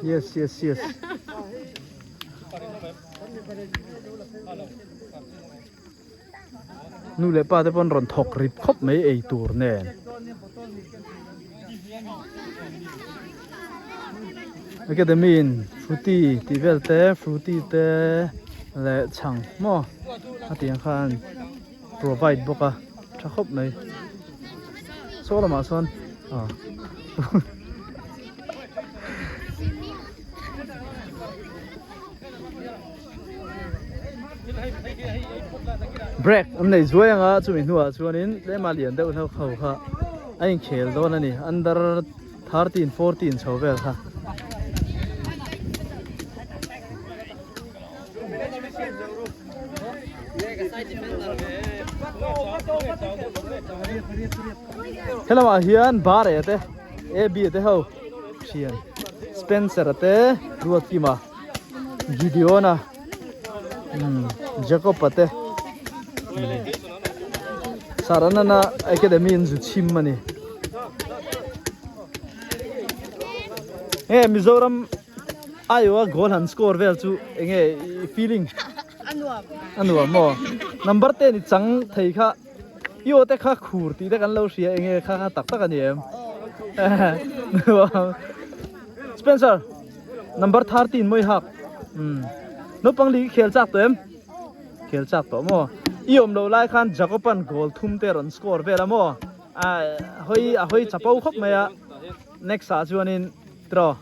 Yes yes yes. Nu leh pa te pawn rawn thawk rip khawp mai ei tur nen. Academy in fruity tih vel te fruity te leh chhang maw a tih ang khan provide bawk a tha khawp mai saw lamah sawn ah Break an nei zuai anga chumi hnuah chuanin tlema lian deuh hlauh ho kha a inkhel dawn a ni under 13 14 chho vel kha. Helamah hian bar eh te A B te ho thian Spencer a te Ruatkima Gideon-a umm Jacob-a te Saranana Academy in zu chhim a ni. Nge Mizoram aiawha goal han score vel chu enge i feeling? A nuam. A nuam maw? Number ten i chang thei kha i aw te kha khur tih te kan lo hria enge kha kha tak tak a ni em? Nuam. Spencer number 13 mawi hak. Umm naupang li khel chak tawh em? Khel chak tawh maw? I awm loh lai khan Jacob-a'n goal thum te rawn score vel a maw? A hawi a hawi chapo khawp mai a. Next ah chuanin tiraw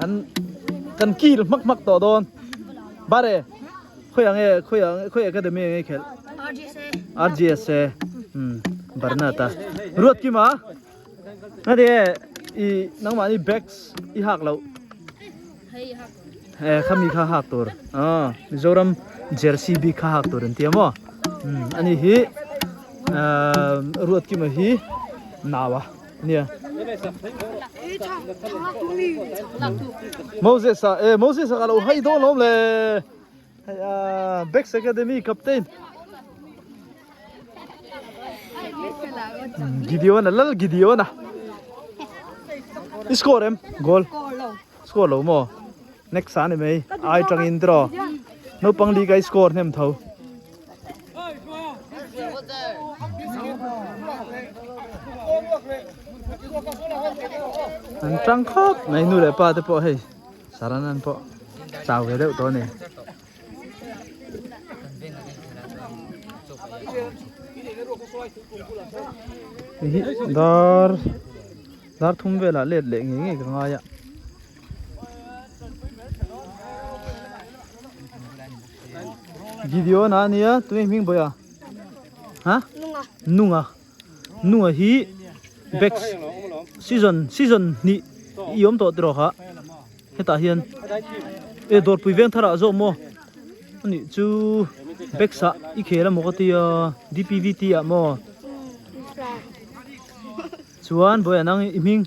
an kan kil hmak hmak tawh dawn. Bare khawi ang nge khawi ang khawi academy ang nge khelh? RGSA. RGSA. Umm Barnata. Ruatkima. Ngati nge i nangmahni bags i hak loh? Hei hak. Eh khami kha hak tur. Ah Mizoram jersey bik kha hak tur an tia maw? Umm ani hi ah Ruatkima hi naua nia. Moses a eh Moses a ka lo hai dawn lawm le. Hei ah Bags Academy captain. Gideon a lal Gideon a i score em goal score lo maw next ah ni mai ai tangin tiraw naupang li ka i score hnem tho an tang khawp mai nu leh pa te pawh hei saranan pawh chau ve deuh tawh a ni. Hei dar dar thum velah let leh ngei ngei ka ngai a. Gideon a nia tunge hming bawi a? Ha? Nunga. Nunga hi back season season hnih i awm tawh tiraw kha. Hetah hian e dawrpui veng tharah zawk maw anih chu bags ah i khel amaw ka tia DPVT ah maw chuan vawi ah nang i hming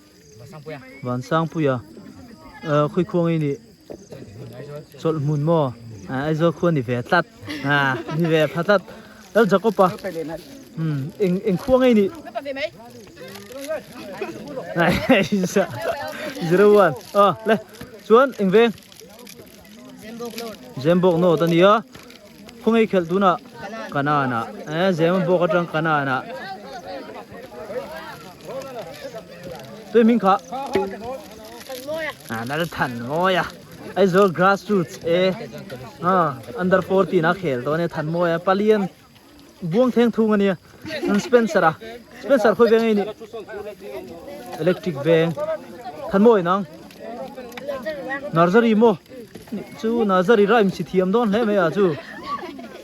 Vansangpuia ah khawi khuang i nih chawlh hmun maw ah Aizawl khua ni ve tlat ah ni ve pha tlat Lal Jacob a umm eng eng khuang i nih. 01 ah le chuan eng veng Zembawk North a nia khawngaih khelh tunah Kanan ah eh Zembawk atang Kanan ah tui hming kha ah nal than mawi a Aizawl grassroots e ah under 14 a khel dawn e than mawi a palian Buang theng thung a nia an Spencer a Spencer khawi veng ei ni electric veng Thanmawi nang Nursery maw chu Nursery rhyme si thiam dawn hle mai a chu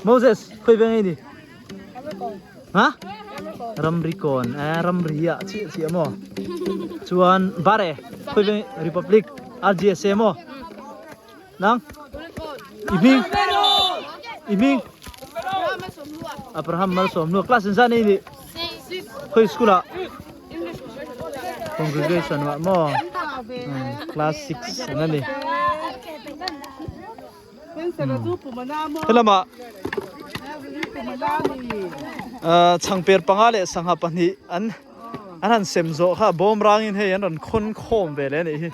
Moses khawi veng ei ni ha Ramrikawn eh ramri ah chiah chiah maw chuan Bare khawi veng Republic RGSA maw Nang i hming i hming. Abraham Malsawmhlua class in zan ei ni khawi school ah congregation ah maw class 6 an ani helama changper panga leh sangha pahnih an an han sem zawh kha bawm rangin hei an rawn khawn khawm ve leh a nih hi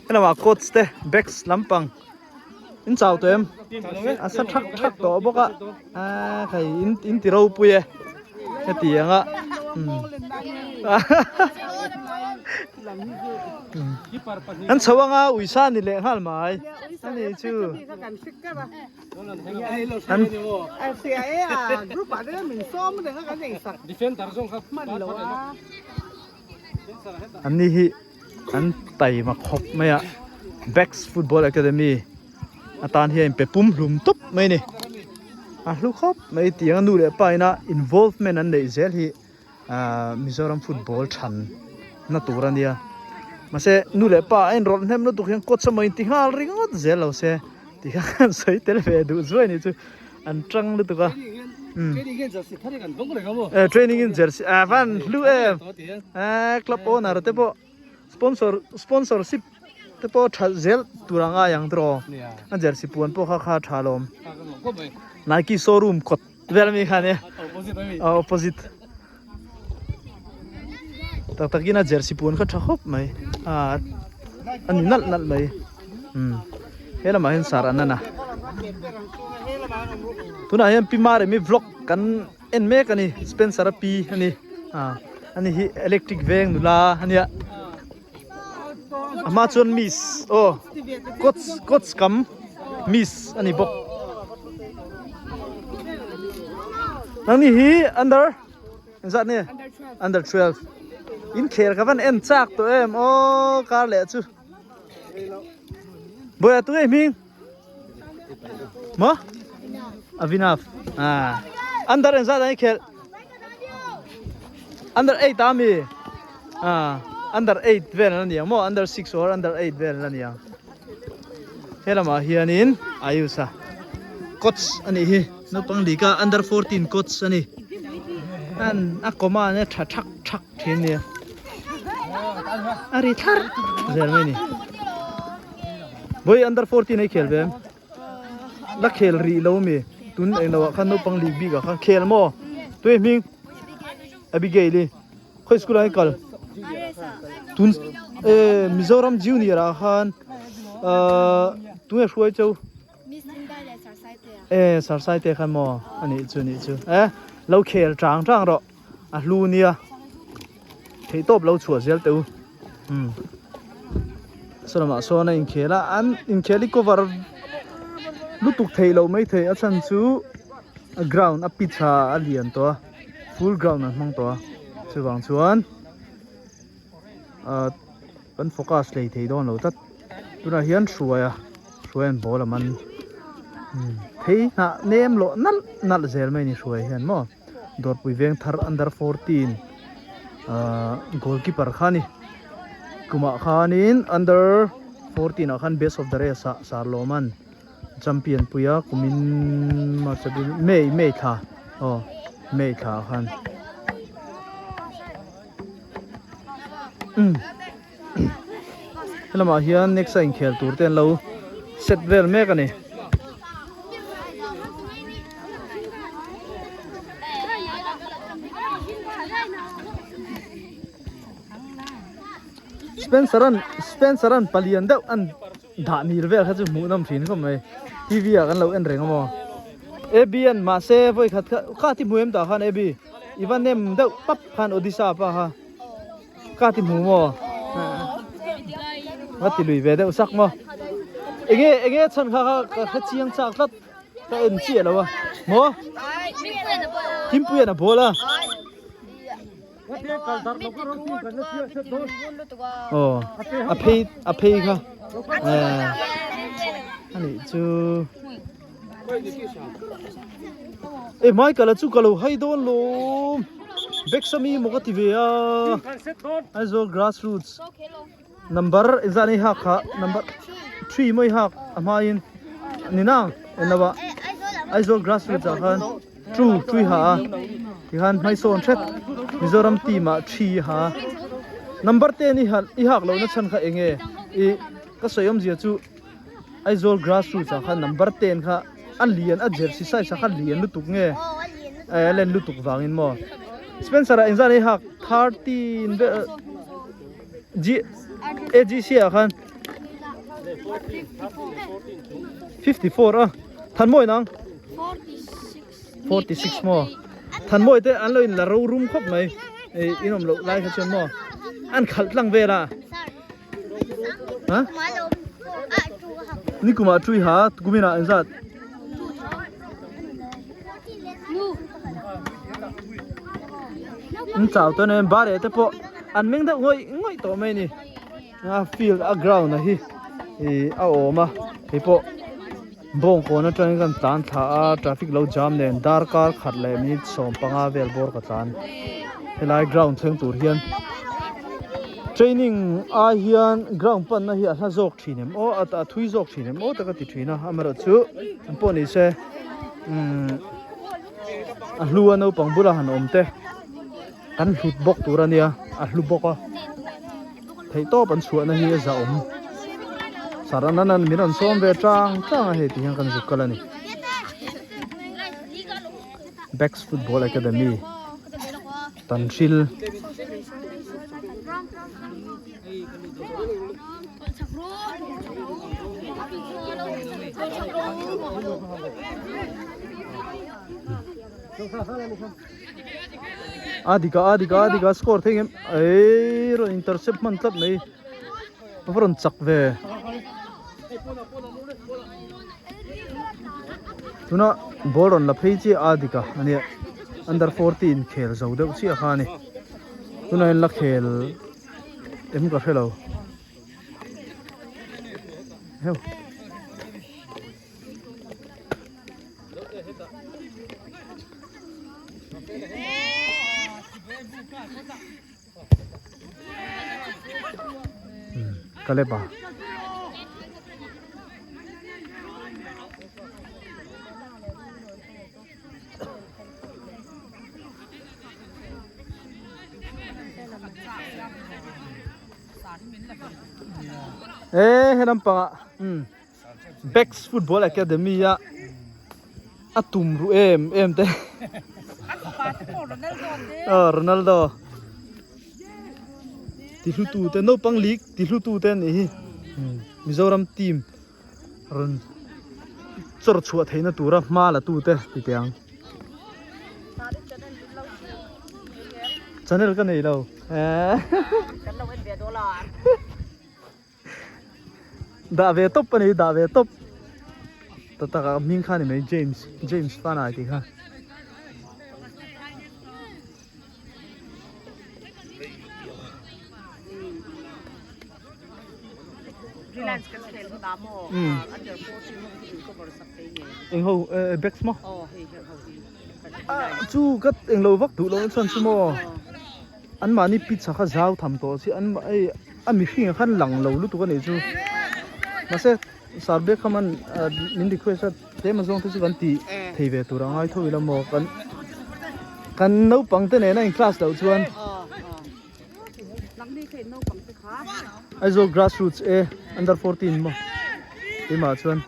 helama coach te backs lampang In chau tawh em? A sa thak thak tawh bawk a, a khai in in ti ropui e heti ang a an chho anga uisa ni leh nghal mai a ni chu an an ni hi. An taima khawp mai a, Bex Football Academy atan hian pe pum hlum tawp mai a ni. A hlu khawp mai tiang a nu leh pa ina involvement an neih zel hi ahh Mizoram football than na tur a nia. Mahse nu leh pa a inrawlh hnem lutuk hian coach emaw inti nghal ringawt zel lo se ti kha an sawi tel ve duh zuai a nih chu an tang lutuk a. Training in jersey thar hi kan dawng reng a maw? Eh training in jersey ah van hlu em eh club owner te pawh sponsor sponsorship te pawh tha zel tur a ngai ang tiraw a jersey puan pawh kha kha tha lawm Nike showroom kawt vel ami khan e a opposite tak takin a jersey puan kha tha khawp mai a a ni nalh nalh mai umm he lamah hian sar an an a tunah hian pi maremi vlog kan en mek a ni Spencer a pi a ni ah ani hi electric veng nula a nia a hma chuan miss aw coach coach kam miss a ni bawk nangni hi under Engzat nge? Under 12. In khel ka van en chak tawh em aw kar leh chu. Boya tu nge hming? Mo? Avinav. Ah. Under engzat an khel? Under 8 a mi. Ah. Under 8 vel an ni ang mo? Under 6 or under 8 vel an ni ang. Helamah hianin Ayush a coach a nih hi naupang lika under 14 coach a ni an a command a tha thak thak thin nia a ri thlar zel mai ni vawi under 14 ei khel ve em la khel rih lo mi tun englo ah khan naupang lik bik ah khan khel maw tui hming Abigail i Khawi school ah i kal? Tun eh Mizoram junior ah khan ahh tunge hruai cheu? Miss Lindai leh Sir Saitea. Eh Sir Saitea khan maw a nih chu nih chu eh lo khel chang chang rawh a hlu nia theihtawp lo chhuah zel teh u umm saw lamah sawn a inkhel a an inkhel hi cover lutuk theih loh maithei a chhan chu a ground a pitch a a lian tawh a. Full ground an hmang tawh a chuvang chuan ahh kan focus hlei thei dawn lo tlat tunah hian hruai a hruai an ball a man phei hnah nem lawh nalh nalh zel mai a ni hruai hian maw dawrpui veng thar under 14 ahh goalkeeper kha a ni kumah khanin under 14 ah khan best of the race ah sarlawman. Champion puia kumin March April May May thla aw May thla ah khan umm helamah hian next a inkhel tur te an lo set vel mek a ni. Spencer an Spencer an palian deuh an. Dah nir vel kha chu hmuh nawm thin khawp mai tv ah kan lo en reng a maw ab an mahse vawi khat kha kha ti hmu em tah khan ab i va nem deuh pap khan odisha pa kha kha ti hmu maw va ti lui ve deuh sak maw enge enge chhan kha kha ka hre chiang chak tlat ka en chiah lo a maw Himpuian a bawl a. Aw a phei a phei kha a nih chu e Michael a chu ka lo hai dawn lawm Beksami maw ka ti ve a Aizawl grassroots number engzah nei hak kha number 3 maw i hak a hmain ni nang en lo ah. Aizawl grassroots ah khan two tui ha a tikhan hmaisawn hret Mizoram team ah thi ha number ten i i hak lohna chhan kha eng nge ih ka sawi awmzia chu Aizawl grassroots ah khan number ten kha a lian a jersey size ah kha lian lutuk nge eh a len lutuk vangin maw Spencer ah engzah nei hak 13 vel G AGC ah khan 54 a Thanmawi nang 46 maw Thanmawi te an lo in la ro rum khawp mai eh in awm loh lai kha chuan maw an khalh tlang vel a ha nikumah tui ha kuminah engzat an chau tawn em bare te pawh an meng deuh ngawih ngawih tawh mai a ni a field a ground a hi ih a awm a hei pawh bawngkawn atangin kan tlan thla a traffic lo jam nen darkar khat leh minute 15 vel bawr ka tlan helai ground thleng tur hian training ai hian ground panna hi a hla zawk thin em aw a thui zawk thin em aw tak a ti thin a amaherawhchu an pawh ni se umm a hlu a naupang bula han awm te kan hlut bawk tur a nia a hlu bawk a theih tawp an chhuahna hi a zah awm sarananan min rawn sawm ve tang tang a hei ti hian kan zuk kal a ni Bex Football Academy Tanhril. A dika a dika a dika score thei ngem ei rawn intercept hman tlat mai a rawn chak ve tuna ball rawn la phei chiah a dika ania under 14 khel zo deuh chiah kha ani tunah hian la khel em ka hrelo heuh. Kaleba e helam pangah Bex Football Academy a a tum ruh em em te aw Ronaldo ti hlu tu te naupang league ti hlu tu te anih hi Mizoram team rawn chawr chhuah theihna tura hma la tu te ti teh ang channel ka nei lo Dah ve tawp a ni dah ve tawp ta tak a hming kha ni mai James James Fanai tih kha. Reliance kan khel hun ah maw under 14 ho hi in cover sak thei nge. Eng ho bags maw? Aw hei heng ho hi. Chu ka eng lo vak duh lo chuan chu maw. An mahni pizza kha zau tham tawh si an hei a mihring ah khan lang lo lutuk a nih chu mahse sarbek kha man min request a tlem a zawng te chu kan tih thei ve tur a ngai tho ila maw kan kan naupang te nena in class loh chuan Aizawl grassroots e under 14 maw keimah chuan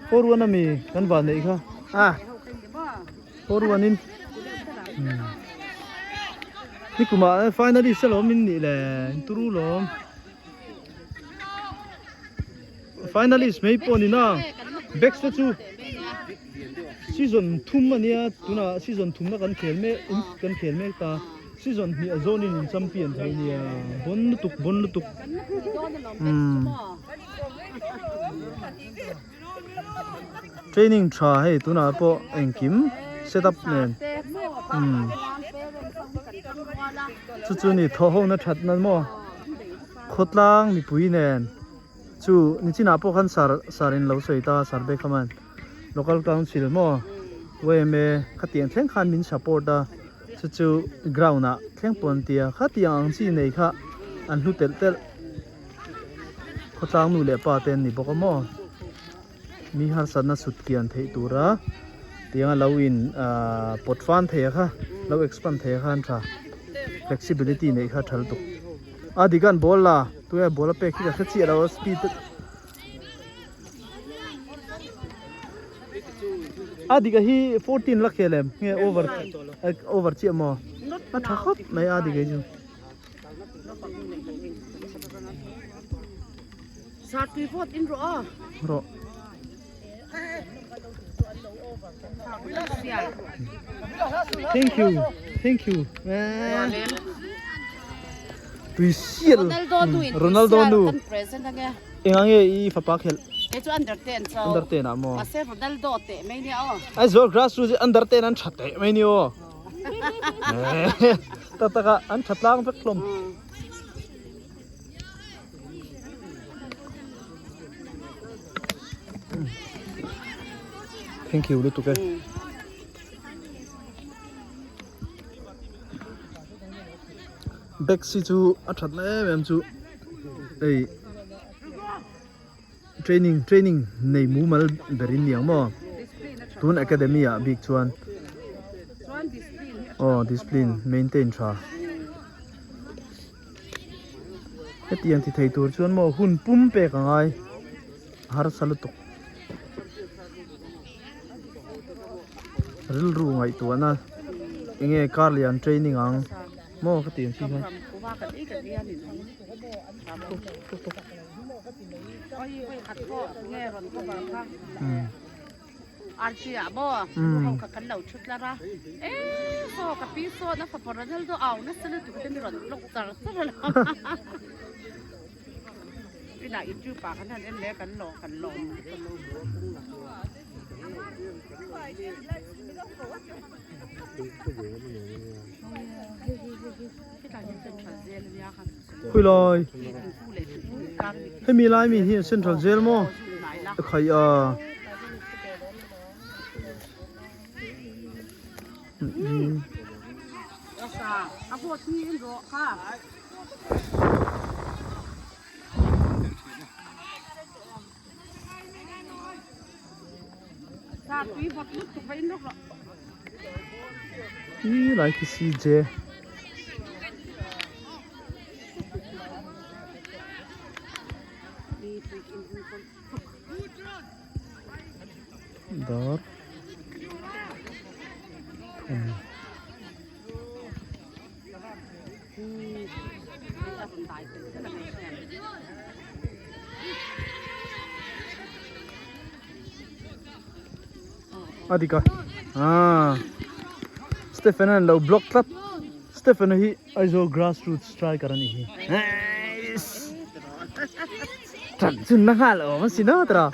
4-1 ami kan van neih kha a. 4-1 in nikumah finalist alawm in nih le in turu lawm finalist mai pawh ni na backs te chu season thum ania tunah season thumna kan khel mek kan khel mek ta season hnih a zawnin in champion thei nia bon lutuk bon lutuk umm. Training tha hei tunah pawh engkim set up nen umm chu chu ni thawh ho na that na maw khawtlang mipui nen chu nichinah pawh khan sar sar in lo sawi ta sar bek kha man local council maw yma khatiang thleng khan min support a chu chu ground ah thleng pawh an tia khatiang ang chi nei kha an hlu telh telh. Khawtlang nu leh pa te an ni bawk a maw? Mi harsatna sut kian theih tura tianga lo in pawt fan thei a kha lo expand thei a kha an tha flexibility neih kha a tha lutuk a dik an ball la tunge ball a pek hi ka hre chiah lo a speed a dik a hi 14 la khel em nge over over chiah maw a tha khawp mai a dik hi chu. Sartui vote in rawh a. Rawh. Thank you. Thank you. Tui sial. Ronaldo nu in Ronaldo nu. Kan present ange. Enga nge i fapa khel. Kei chu under 10 cho. Under 10 ah maw. Mahse Ronaldo te mai nia aw. Aizawl grassroots hi under 10 an tha teh mai ni aw. Tak tak a an tha tlang vek hlawm. Thank you lutuk e. Back si chu a that na em em chu ei training training nei mumal berin niang maw tun academy ah bik chuan aw discipline maintain tha. Hetiang ti thei tur chuan maw hun pum pek a ngai harsa lutuk rilru ngaihtuahna enge car lian training ang maw ka ti ang chi hian. Archie ah maw ho kha kan lo thut lar a e saw ka pi sawn a fapa Ronaldo au nasa lutuk te mi rawn block char char a lo inah youtube ah kan han en leh kan lawm kan lawm Khuilai hemi lai mi hi central jail maw khai a Ih lai khi CJ dar thum. A dik a ah Stephen an lo block tlat Stephen hi Aizawl grassroots striker a nih hi nice tan chun na nghal awm a si no tawh a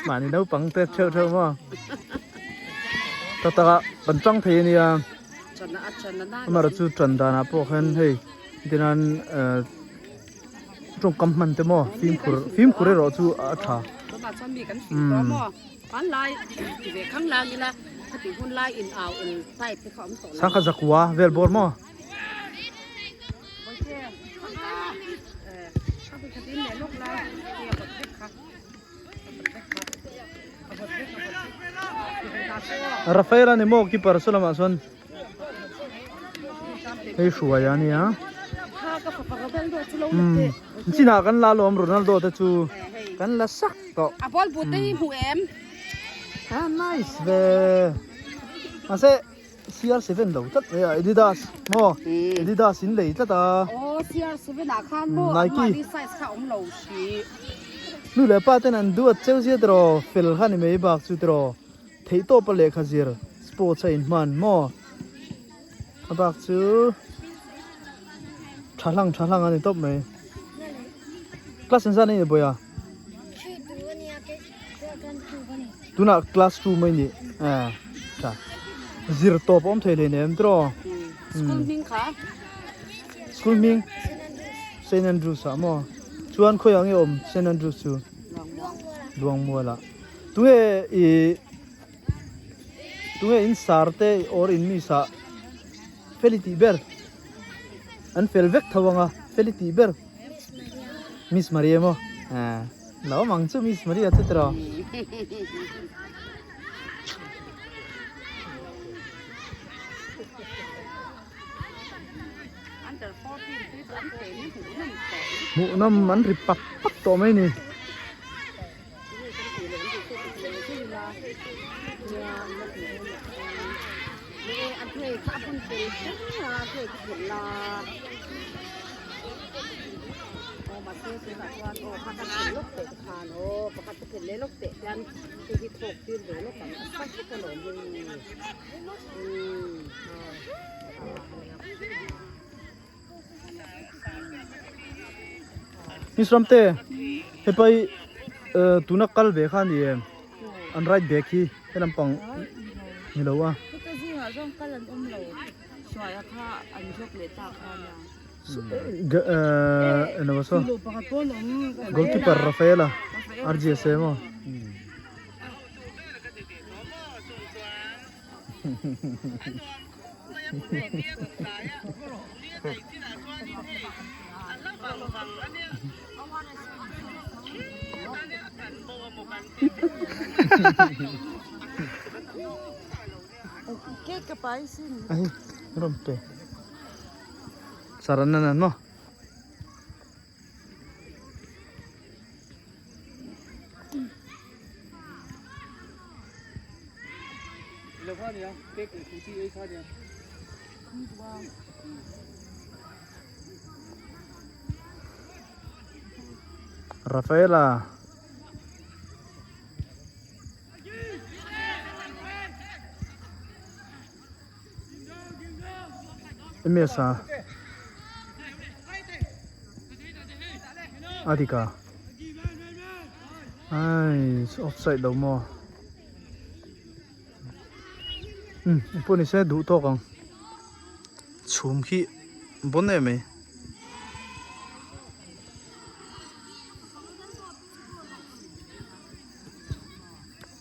mahni naupang te theuh theuh maw tak tak a kan tang thei a nia. Amaherawh chu tan danah pawh khan hei tinan eh tawngkam hman te maw fimkhur fimkhur erawh chu a tha. Umm. Sangha zakua vel bawr maw. Rafael a ni maw keeper saw lamah chuan hei hruai a nia umm chinah kan la alawm Ronaldo te chu kan la sak tawh a nice ve mahse CR7 lo tlat mai a Adidas maw Adidas in lei tlat a Aw CR7 ah khan maw Nike mahni size kha awm lo si Nu leh pa ten an duat cheu zia tiraw fel kha ni mai bak chu tiraw theih tawp a lehkha zir sports a inhman maw a bak chu tha hlang tha hlang a ni tawp mai class engzat a ni bawiha Tunah class 2 mai ni eh tha zir tawp awm thei hlei nem tiraw School hming kha School hming St Andrews ah maw chuan khawiah nge awm St Andrews chu Luangmual ah tunge i tunge in sar te or in miss ah feli tih ber an fel vek tho anga feli tih ber Miss Maria maw eh. Lo mang chu Miss Maria chu tiraw. Hmuh nawm an ri pak pak tawh mai ni. Miss Ramte hepa hi tuna kal ve kha a ni em an right back hi he lampang ni lo a. Goalkeeper Rafaela RGSA maw. Ai rawn pe Sarana nan maw. Rafaela Msa a dik a ai offside lo maw um pawh ni se duh tawk ang chhum khi bon em mai.